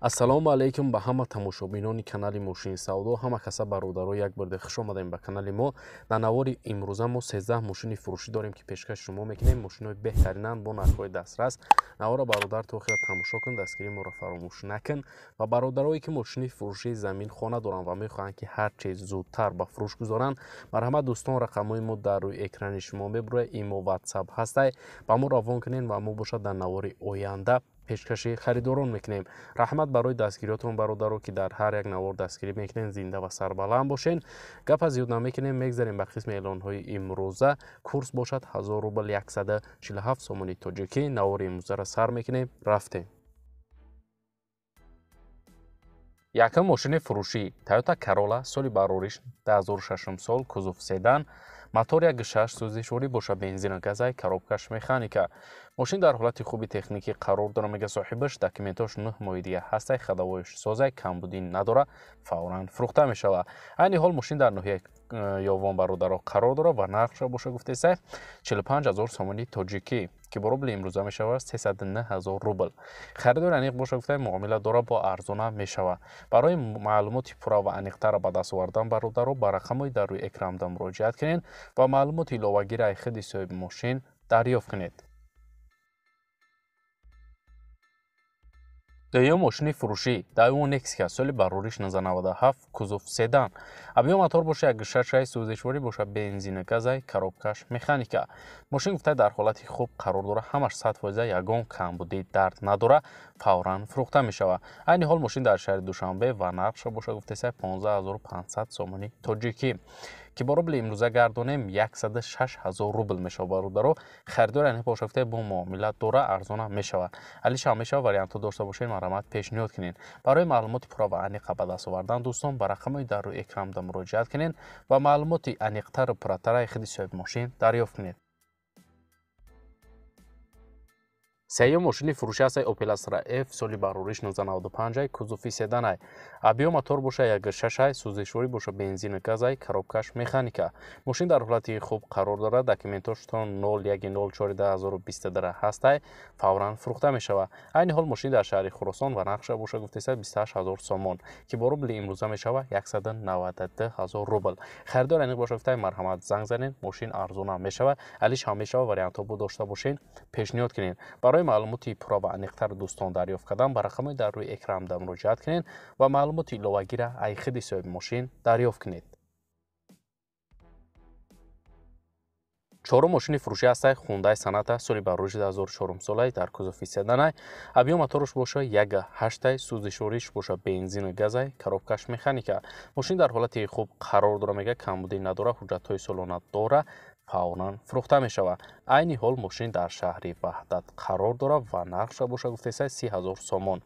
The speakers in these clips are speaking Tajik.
Ассалому алайкум ба ҳама тамошобинони канали Мошини Савдо, ҳама каса бародаро як борде хуш омадем ба канали мо. Дар навори имрӯза мо 13 мошини фурӯшӣ дорем, ки пешкаши шумо мекунем. Мошинои беҳтаринанд бо нархҳои дастрас. Навора бародар то охира тамошо кун, дастгирии моро фаромӯш накун. Ва бародарое ки мошини фурӯшии замин хона доранд ва мехоҳанд, ки ҳар чиз зудтар ба фурӯш гузоранд, марҳамат дӯстон, рақамҳои мо дар рӯи экрани шумо мебурояд, имо WhatsApp ҳастай, ба мо равон кунед ва мо бошад дар навори оянда пешкаши харидорон мекунем. Раҳмат барои дастгириётон бародаро, ки дар ҳар як навор дастгирӣ мекунем, зинда ва сарбаланд бошен. Гапа зиёд намекунем, мегзарем ба қисми эълонҳои имрӯза. Курс бошад 1000 рубл 147 сомони тоҷикӣ. Навори имрӯзаро сар мекунем, рафтем. Якум мошини фурӯшӣ Toyota Corolla, соли барориш 2006 сол, кузов седан, мотор 1.6, сӯзишворӣ боша бензина газай, коробкаш механика. Мошин дар ҳолати хуби техникӣ қарор дора, мега соҳибаш, документош 9 моҳи дига ҳастай, хадавоиш созай, камбудӣ надора, фавран фурӯхта мешавад. Айни ҳол мошин дар ноҳияи Ёвон бародаро қарор дорад ва нархша боша гуфтесай 45 000 сомони тоҷикӣ, ки бо рубли имрӯза мешавад 309 000 рубл. Харидори аниқ боша гуфтай муомила дора, бо арзона мешавад. Барои маълумоти пурра ва аниқтарро ба даст овардан бародаро ба рақамҳои дар рӯи экранда муроҷиат кунед ва маълумоти иловагиро аз худи соҳиби мошин дарёфт кунед. Дуюм мошини фурӯшӣ Daewoo Nexia, соли барориш 1997, кузов седан. Объём мотор боша 1.6, сӯзишворӣ боша бензина газай, коробкаш механика. Мошин гуфта дар ҳолати хуб қарор дора, ҳамаш 100%, ягон камбудӣ дард надора, фавран фурӯхта мешавад. Айни ҳол мошин дар шаҳри Душанбе ва нархша боша гуфтеса 15 500 сомони тоҷикӣ, ки бо рубли имрӯза гардонем 106 000 рубл мешавад. Бародаро, харидори аниқ боша гуфта бо муомила дора, арзона мешавад. Алишам мешавад, вариантҳо дошта бошед, марҳамат пешниҳод кунед. Барои маълумоти пурра ва аниқа ба даст овардан дӯстон ба рақамҳои дар рӯи экранда муроҷиат кунед ва маълумоти аниқтару пурратараи худи соҳиби мошин дарёфт кунед. Сеюм мошини фурӯшӣ ҳастай Opel Astra F, соли барориш 1995, кузови седанай. Объём мотор боша 1.6, сӯзишворӣ боша бензина газай, коробкаш механика. Мошин дар ҳолати хуб қарор дорад, документош то 01.04.2022 ҳастай, фавран фурӯхта мешавад. Айни ҳол мошин дар шаҳри Хуросон ва нархша боша гуфтеса 28 000 сомон, ки бо рубли имрӯза мешавад 192 000 рубл. Харидор аниқ боша гуфтай марҳамат занг занед, мошин арзона мешавад. Алиш ҳам мешавад, вариантҳо бо дошта бошед, пешниҳод кунед. Барои маълумоти пурра ва аниқтар дӯстон дарёфт кардан ба рақамҳои дар рӯи экранда муроҷиат кунед ва маълумоти иловагиро аз худи соҳиби мошин дарёфт кунед. Чорум мошини фурӯшӣ ҳастай Hyundai Sonata, соли барориши 2004 солай, дар кузови седанай. Объём мотораш боша 1.8, сӯзишвориш боша бензина газай, коробкаш механика. Мошин дар ҳолати хуб қарор дора, мега камбудӣ надора, ҳуҷҷатҳои солона дора, фавран фурӯхта мешавад. Айни ҳол мошин дар шаҳри Ваҳдат қарор дорад ва нархша боша гуфтеса 30 000 сомон,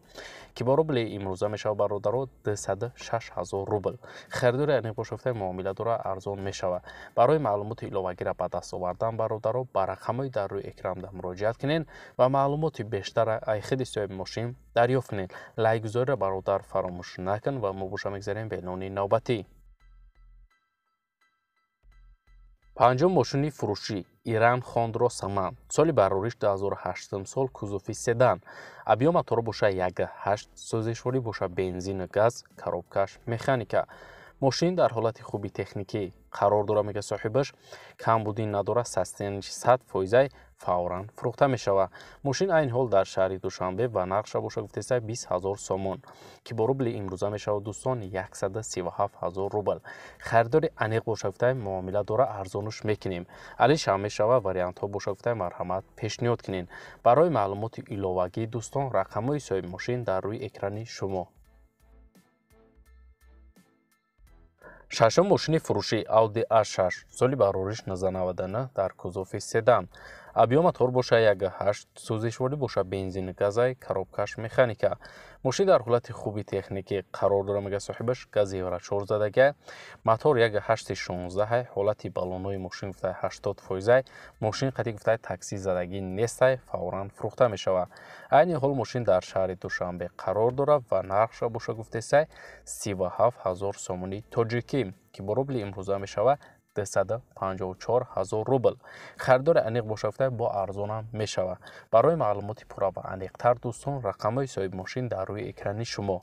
ки бо рубли имрӯза мешавад бародаро 206 000 рубл. Харидори аниқ боша гуфта муомила дора, арзон мешавад. Барои маълумоти иловагиро ба даст овардан бародаро ба рақамҳои дар рӯи экранда муроҷиат кунед ва маълумоти бештар аз худи соҳиби мошин дарёфт кунед. Лайкгузориро бародар фаромӯш накун ва мо боша мегзарем ба эълони навбатӣ. Панҷум мошини фурӯшӣ Иран Хондро Саман, соли барориш 2008 сол, кузови седан. Объём мотор боша 1.8, сӯзишворӣ боша бензина газ, коробкаш механика. Мошин дар ҳолати хуби техникӣ қарор дора, мега соҳибаш, камбудӣ надора, состояниш 100%, фавран фурӯхта мешавад. Мошин айни ҳол дар шаҳри Душанбе ва нархша боша гуфтеса 20 000 сомон, ки бо рубли имрӯза мешавад дӯстон 137 000 рубл. Харидори аниқ боша гуфтай муомила дора, арзонуш мекунем. Алишам мешавад, вариантҳо боша гуфтай марҳамат пешниҳод кунед. Барои маълумоти иловагӣ дӯстон рақамҳои соҳиби мошин дар рӯи экрани шумо. Шашум мошини фурӯшӣ Audi A6, соли барориш 1999, дар кузови седан. Объём мотор боша 1.8, сӯзишворӣ боша бензини газай, коробкаш механика. Мошин дар ҳолати хуби техникӣ қарор дора, мега соҳибаш, гази евро 4 задага. Мотор 1.8 16, ҳолати баллонҳои мошин гуфтай 80%, мошин қатъи гуфтай такси задагӣ нестай, фавран фурӯхта мешавад. Айни ҳол мошин дар шаҳри Душанбе қарор дорад ва нархша боша гуфтесай 37 000 сомони тоҷикӣ, ки бо рубли имрӯза мешавад 254 000 рубл. Харидори аниқ бошад гуфта бо арзонам мешавад. Барои маълумоти пурра ва аниқтар дӯстон рақамҳои соҳибмошин дар рӯи экрани шумо.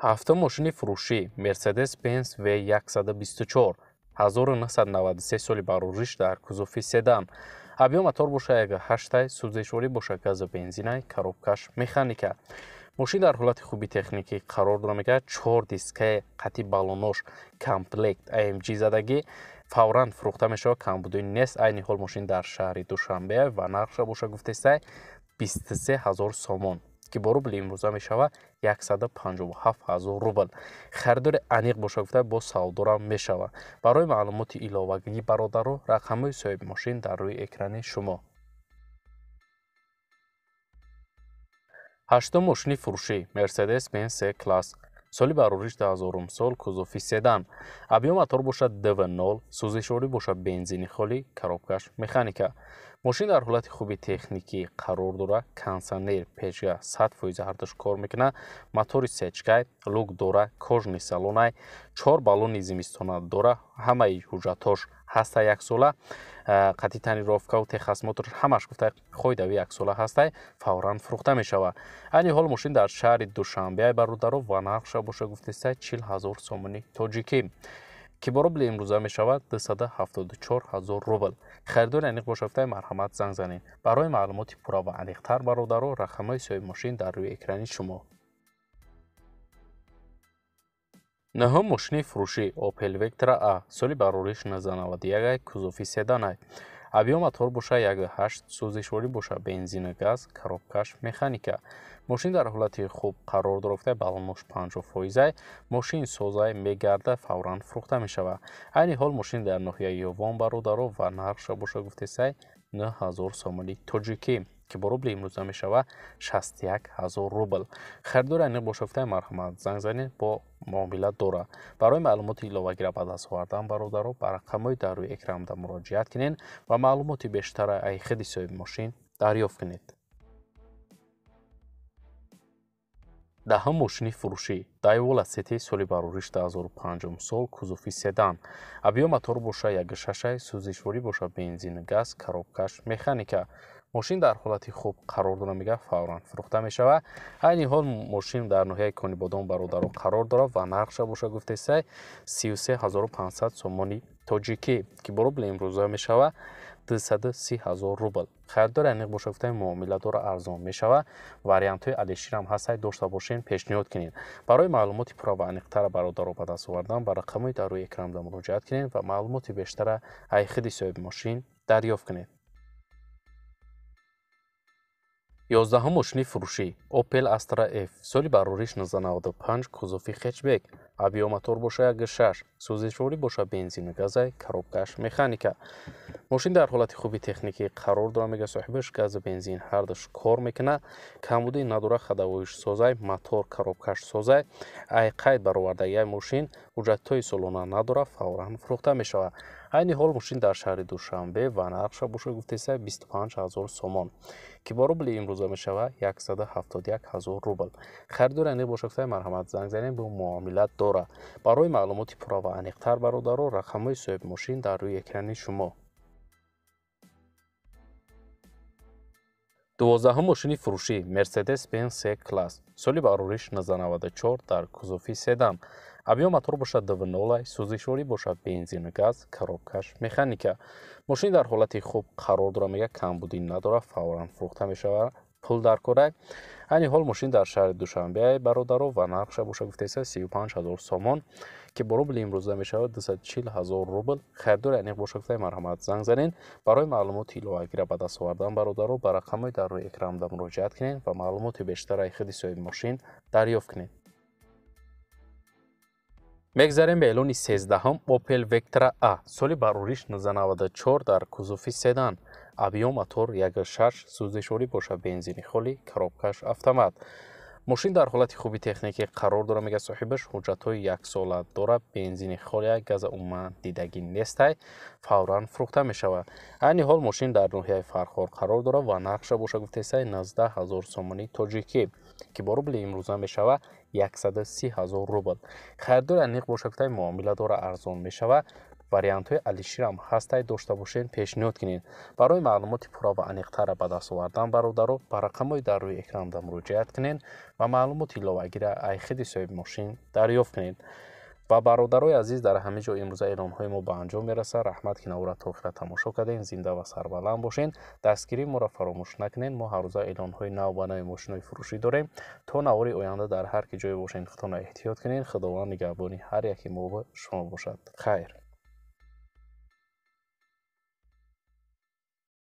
Ҳафтум мошини фурӯшӣ Mercedes-Benz V124 1993 соли барориш дар кузови седан. Объём мотор боша 1.8, сӯзишворӣ боша газу бензинай, коробкаш механика. Мошин дар ҳолати хуби техникӣ қарор дора мегӯяд. 4 дискаи қатъи баллонош комплект AMG задагӣ фавран фурӯхта мешавад, камбудӣ нест. Айни ҳол мошин дар шаҳри Душанбе ва нархша боша гуфтестай 23 000 сомон, ки бо рубли имрӯза мешавад 157 000 рубл. Харидори аниқ боша гуфта бо савдорам мешавад. Барои маълумоти иловагӣ бародаро рақамҳои соҳибмошин дар рӯи экрани шумо. Ҳаштум мошини фурӯшӣ Mercedes-Benz C-Class соли барориш 2000 сол, кузови седан. Объём мотор бошад 2.0, сӯзишворӣ бошад бензини холӣ, коробкаш механика. Мошин дар ҳолати хуби техникӣ қарор дорад. Кондиционер, печка 100% ҳардуш кор мекунад. Мотори сечкай, люк дора, кожаный салонай, 4 баллони зимистона дора, ҳамаи ҳуҷҷатҳош ҳаста яксола, қатъи тонировкаву техосмотр ҳамаш гуфта қоидави яксола ҳастай, фавран фурӯхта мешавад. Айни ҳол мошин дар шаҳри Душанбе бародаро ва нархша боша гуфтестай 40 000 сомони тоҷикӣ, ки бо рубли имрӯза мешавад 274 000 рубл. Харидори аниқ боша гуфта марҳамат занг занед. Барои маълумоти пурра ва аниқтар бародаро рақамҳои соҳибмошин дар рӯи экрани шумо. Нӯҳум мошини фурӯшӣ Opel Vectra A соли барориш 1991, кузови седанай. Объём мотор боша 1.8, сӯзишворӣ боша бензину газ, коробкаш механика. Мошин дар ҳолати хуб қарор дорад, баллонош 50%. Мошин созай мегарда, фавран фурӯхта мешавад. Айни ҳол мошин дар ноҳияи Ёвон бародаро ва нархша боша гуфтесай 9000 сомони тоҷикӣ, ки бо рубли имрӯза мешавад 61 000 рубл. Харидори аниқ боша гуфта марҳамат занг занед, бо муомила дора. Барои маълумоти иловагиро ба даст овардан бародаро ба рақамҳои дар рӯи экранда муроҷиат кунед ва маълумоти бештара ай худи соҳибмошин дарёфт кунед. Даҳум мошини фурӯшӣ Daewoo Lacetti соли барориш 2005 сол, кузови седан. Объём мотор боша 1.6, сӯзишворӣ боша бензин газ, коробкаш механика. Мошин дар ҳолати хуб қарор дорад, мегӯяд, фавран фурӯхта мешавад. Айни ҳол мошин дар ноҳияи Конибодом бародаро қарор дорад ва нархша боша гуфтесай 33 500 сомони тоҷикӣ, ки бо рубли имрӯза мешавад 230 000 рубл. Харидори аниқ боша гуфта муомила дора, арзон мешавад. Вариантҳои алиширам ҳастай, дошта бошен, пешниҳод кунед. Барои маълумоти пурра ва аниқтара бародаро ба даст овардан ба рақамҳои дар рӯи экранда муроҷиат кунед ва маълумоти бештара ай худи соҳибмошин дарёфт кунед. 11 мошини фурӯшӣ Opel Astra F соли барориш 1995, кузови хетчбек. Объём мотор боша 1.6, сӯзишворӣ боша бензину газай, коробкаш механика. Мошин дар ҳолати хуби техникӣ қарор дорад, мегӯяд соҳибаш, газу бензин ҳардуш кор мекунад, камбудӣ надорад, ходовоиш созай, мотор коробкаш созай. Ай қайд баровардагии мошин ҳуҷҷатҳои солона надорад, фавран фурӯхта мешавад. Айни ҳол мошин дар шаҳри Душанбе ва нархша боша гуфтесай 25 000 сомон, ки бо рубли имрӯза мешавад 171 000 рубл. Харидори аниқ боша гуфта марҳамат занг занед, бо муомила дорад. Барои маълумоти пурра ва аниқтар бародаро рақамҳои соҳибмошин дар рӯи экрани шумо. 12 мошини фурӯшӣ Mercedes-Benz C-Class соли барориш 1994 дар кузови седан. Объём мотор бошад 2.0, сӯзишворӣ бошад бензину газ, коробкаш механика. Мошин дар ҳолати хуб қарор дорад, мегӯяд, камбудӣ надорад, фавран фурӯхта мешавад, пул дар кора. Айни ҳол мошин дар шаҳри Душанбе бародаро ва нархша боша гуфтеса 35 000 сомон, ки бо рубли имрӯза мешавад 240 000 рубл. Харидори аниқ боша гуфта марҳамат занг занед. Барои маълумоти иловагиро ба даст овардан бародаро ба рақамҳои дар рӯи экранда муроҷиат кунед ва маълумоти бештараи худи соҳибмошин дарёфт кунед. Мегзарем ба эълони 13-ҳум Opel Vectra A соли барориш 1994 дар кузови седан. Объём мотор 1.6, сӯзишворӣ боша бензини холӣ, коробкаш автомат. Мошин дар ҳолати хуби техникӣ қарор дорад, мегӯяд соҳибаш. Ҳуҷҷатҳои яксола дорад, бензини холия, газа умуман дидагӣ нестай, фавран фурӯхта мешавад. Айни ҳол мошин дар ноҳияи Фархор қарор дорад ва нархша боша, гуфтесай, 19 ҳазор сомонӣ тоҷикӣ, ки бо рубли имрӯза мешавад 130 ҳазор рубл. Харидори аниқ боша, гуфтай, муомила дора, арзон мешавад. Вариантҳои алиширам ҳастай, дошта бошед, пешниҳод кунед. Барои маълумоти пурра ва аниқтарра ба даст овардан, бародаро, ба рақамҳои дар рӯи экран муроҷиат кунед ва маълумоти иловагиро ай хиди соҳиби мошин дарёфт кунед. Ва, бародарои азиз, дар ҳамин ҷо имрӯза эълонҳои мо ба анҷом мерасад. Раҳмат, ки навора то охира тамошо кардем. Зинда ва сарбаланд бошед, дастгирии моро фаромӯш накунед. Мо ҳаррӯза эълонҳои нав ба нави мошинҳои фурӯшӣ дорем. То навори оянда дар ҳар ки ҷое бошед, худтонро эҳтиёт кунед. Худованд нигаҳбони ҳар яке мо шумо бошад. Хайр.